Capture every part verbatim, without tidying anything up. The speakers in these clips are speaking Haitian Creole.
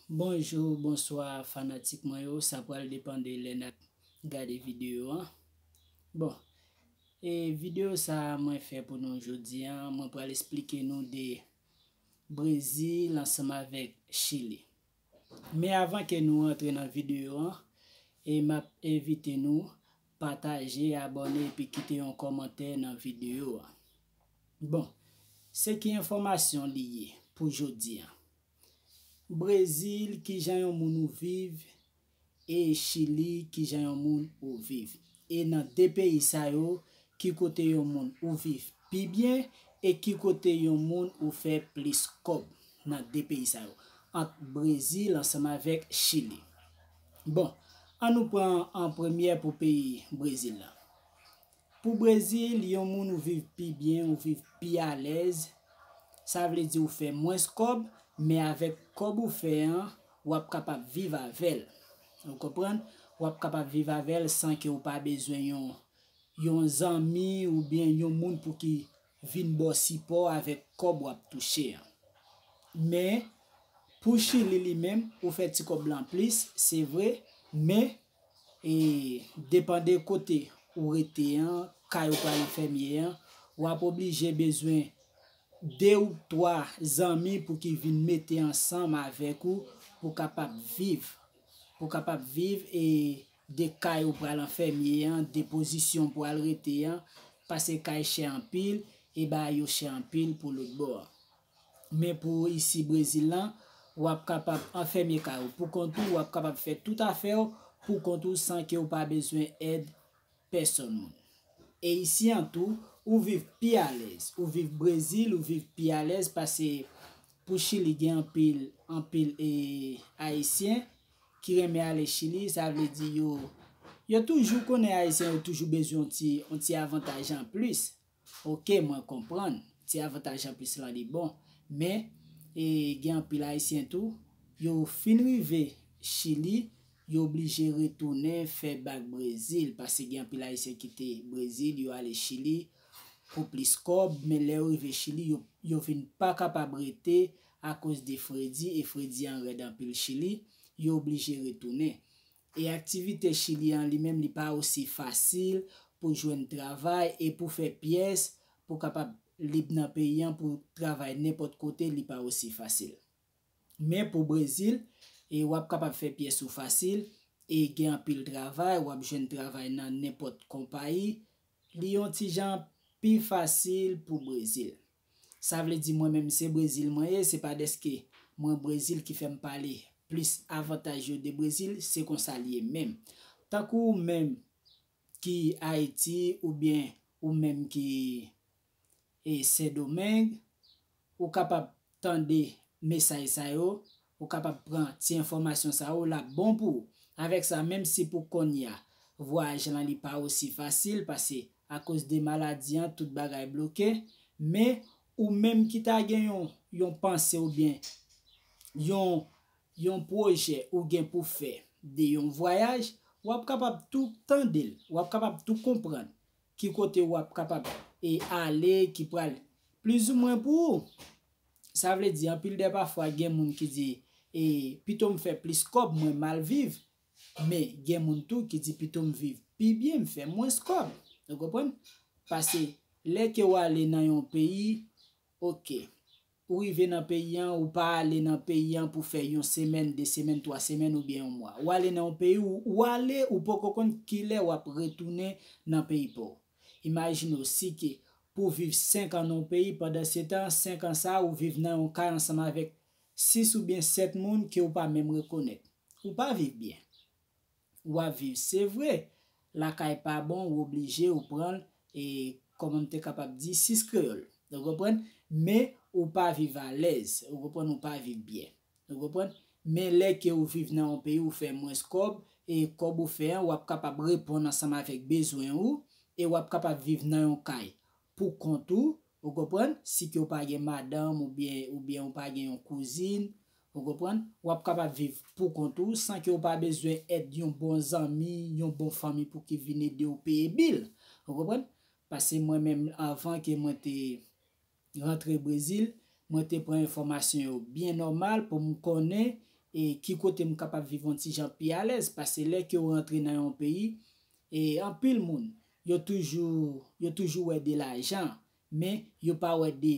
Bonjou, bonswa fanatik mwen yo, sa pral depann de lè n ap gade videyo an. Bon, e videyo sa a mwen fè pou nou jodi a, mwen pral esplike nou de Brezil ansanm avèk Chili. Men avan ke nou antre nan videyo an, e m ap envite nou pataje, abòne epi kite yon kòmantè nan videyo a. Bon, se ki enfòmasyon li ye pou jodi a? Brezil, kijan yon moun ou viv, e Chili, kijan yon moun ou viv. E nan de peyi sa yo, ki kote yon moun ou viv pi byen, e ki kote yon moun ou fè plis kòb nan de peyi sa yo, ant Brezil ansanm avèk Chili. Bon, an nou pran an premyè pou peyi Brezil la. Pou Brezil, yon moun ou viv pi byen, ou viv pi alèz, sa vle di ou fè mwens kòb, men avèk kòb ou fè an, w ap kapab viv avè l. Ou konprann? W ap kapab viv avè l san ke w pa bezwen yon, yon zanmi oubyen yon moun pou ki vin ba w sipò avèk kòb w ap touche an. Men, pou Chili li menm, ou fè ti kòb lan plis, se vre, men e depann de kote ou rete an, kay ou pral anfèmye an, w ap oblije bezwen de ou twa zanmi pou ki vin mete ansanm avèk ou pou kapab viv. Pou kapab viv e de kay ou pral anfèmye an, de pozisyon pou al rete an, paske kay chè anpil e bagay yo chè anpil pou lòt bò an. Men pou isi Brezil lan, w ap kapab anfèmye kay ou pou kont ou, w ap kapab fè tout afè w pou kont ou san ke w pa bezwen èd pèsonn moun. E isi an tou, ou viv pi alèz. Ou viv Brezil, ou viv pi alèz paske pou Chili gen anpil, anpil e, Ayisyen ki renmen ale Chili, sa vle di yo, yo toujou konnen Ayisyen yo toujou bezwen yon ti, yon ti avantaj an plis. Oke, mwen konprann, ti avantaj an plis lan li bon. Men, e, gen anpil Ayisyen tou, yo fin rive Chili, yo oblije retounen fè bak Brezil, paske gen anpil Ayisyen kite Brezil, yo ale Chili pou plis kòb, men lè yo rive Chili, yo, yo vin pa kapab rete akoz de fredi, e fredi an rèd anpil Chili, yo oblije retounen. E aktivite Chili an li menm li pa osi fasil pou jwenn travay e pou fè pyès pou kapab lib nan peyi an pou travay nenpòt kote li pa osi fasil. Men pou Brezil, e w ap kapab fè pyès ou fasil e gen anpil travay, w ap jwenn travay nan nenpòt konpayi, li yon ti jan pi fasil pou Brezil. Sa vle di mwen menm se Brezil mwen ye, se pa dèske mwen Brezil ki fè m pale plis avantaj yo de Brezil, se konsa li ye menm. Tankou ou menm ki Ayiti oubyen ou menm ki e Sendomeng, ou kapab tande mesaj sa yo, ou kapab pran ti enfòmasyon sa yo, l ap bon pou ou. Avèk sa, menm si pou kounye a, vwayaj lan li pa osi fasil, paske akoz de maladi an, tout bagay bloke, men ou menm ki ta gen yon, yon panse oubyen yon, yon pwojè ou gen pou fè de yon vwayaj, w ap kapab tou tande l, w ap kapab tou konprann ki kote w ap kapab e ale, ki pral plizoumwen pou ou. Sa vle di, anpil de pafwa, gen moun ki di, e, pito m fè plis kòb, mwen mal viv. Men, gen moun tou ki di, pito m viv pi byen, m fè mwens kòb. Ou konprann? Paske, lè ke w ale nan yon peyi, oke, ou rive nan peyi an, ou pa ale nan peyi an pou fè yon semèn, de semèn, twa semèn oubyen yon mwa. Ou ale nan yon peyi, ou, ou ale, ou poko konn kilè w ap retounen nan peyi pa w. Imajine w si ke pou w viv senk an nan yon peyi, pandan se tan, senk an sa a, ou viv nan yon kay ansanm avèk sis oubyen sèt moun ke w pa menm rekonèt. Ou pa viv byen. W ap viv, se vre, lakay pa bon, ou oblije, ou pran l, e, kòman m te kapab di, sis kreyòl. Ou konprann? Men, ou pa viv alèz. Ou konprann? Ou pa viv byen. Ou konprann? Men lè ke ou viv nan yon peyi, ou fè mwens kòb, e kòb ou fè an, w ap kapab reponn ansanm avèk bezwen ou, e w ap kapab viv nan yon kay pou kont ou, ou konprann? Si ke w pa gen madanm oubyen, oubyen ou pa gen yon kouzin, ou konprann? W ap kapab viv pou kont ou san ke w pa bezwen èd yon bon zanmi, yon bon fanmi pou ki vin ede w peye bil. Ou konprann? Paske mwen menm, anvan ke mwen te rantre Brezil, mwen te pran enfòmasyon yo byen nòmal pou m konnen e ki kote m kapab viv yon ti jan pi alèz, paske lè ke w rantre nan yon peyi, e anpil moun, yo toujou, yo toujou wè de lajan, men yo pa wè de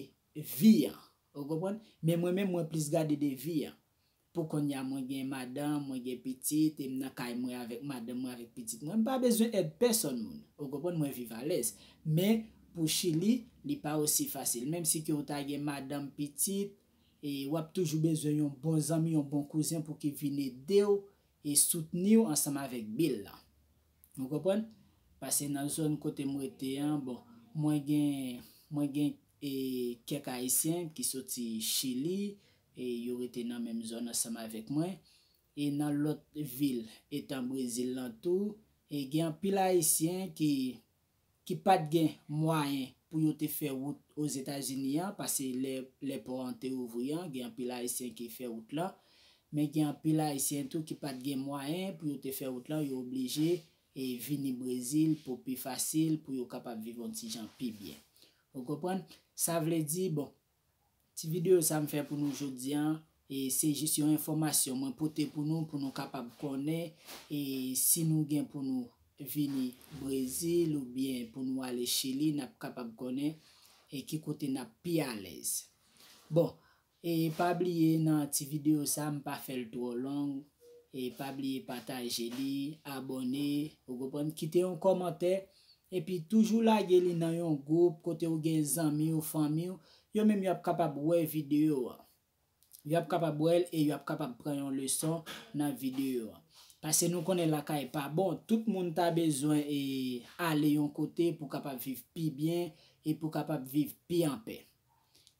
vi an. Ou konprann? Men mwen menm, mwen plis gade de vi an. Pou kounye a, mwen gen madanm, mwen gen pitit, e m nan kay mwen avèk madanm mwen, avèk pitit mwen. M pa bezwen èd pèsòn moun. Ou konprann? Mwen viv alèz. Men, pou Chili, li pa osi fasil. Menm si ke w ta gen madanm, pitit, e w ap toujou bezwen yon bon zanmi, yon bon kouzen pou ki vin ede w e soutni w ansanm avèk bil la. Ou konprann? Paske nan zòn kote m rete an, bon, mwen gen, mwen gen, e, kèk Ayisyen ki soti Chili, e yo rete nan menm zòn ansanm avèk mwen. E nan lòt vil, etan Brezil lan tou, e gen anpil Ayisyen ki, ki pa t gen mwayen pou yo te fè wout Ozetazini an, paske lè, lè pò an te ouvri an, gen anpil Ayisyen ki fè wout lan, men gen anpil Ayisyen tou ki pa t gen mwayen pou yo te fè wout lan, yo oblije, e, vini Brezil pou pi fasil, pou yo kapab viv yon ti jan pi byen. Ou konprann? Sa vle di, bon, ti videyo sa m fè pou nou jodi an, e se jis yon enfòmasyon mwen pote pou nou, pou nou kapab konnen, e si nou gen pou nou vini Brezil oubyen pou nou ale Chili, n ap kapab konnen, e ki kote n ap pi alèz. Bon, e pa bliye nan ti videyo sa, m pa fè l twò long, e pa bliye pataje li, abòne, ou konprann, kite yon kòmantè, epi toujou lage li nan yon gwoup kote w gen zanmi w, fanmi w, yo menm y ap kapab wè videyo a. Y ap kapab wè l e y ap kapab pran yon leson nan videyo a. Paske nou konnen lakay pa bon, tout moun ta bezwen e ale yon kote pou kapab viv pi byen e pou kapab viv pi anpè.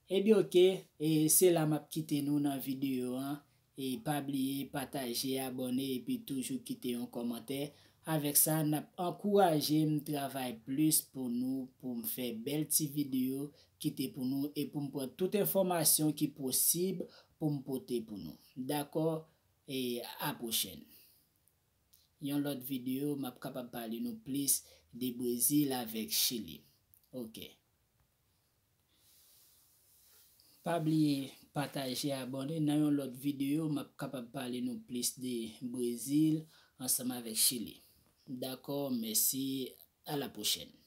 Ebyen, oke, e se la m ap kite nou nan videyo an. E pa bliye pataje, abòne, epi toujou kite yon kòmantè. Avèk sa, n ap ankouraje m travay plis pou nou, pou m fè bèl ti videyo kite pou nou, e pou m pran tout enfòmasyon ki posib pou m pote pou nou. Dakò? E a pwochèn. Yon lòt videyo, m ap kapab pale nou plis de Brezil avèk Chili. Oke. Pa bliye pataje, abòne. Nan yon lòt videyo, m ap kapab pale nou plis de Brezil ansanm avèk Chili. Dakò, mèsi, a la pwochèn.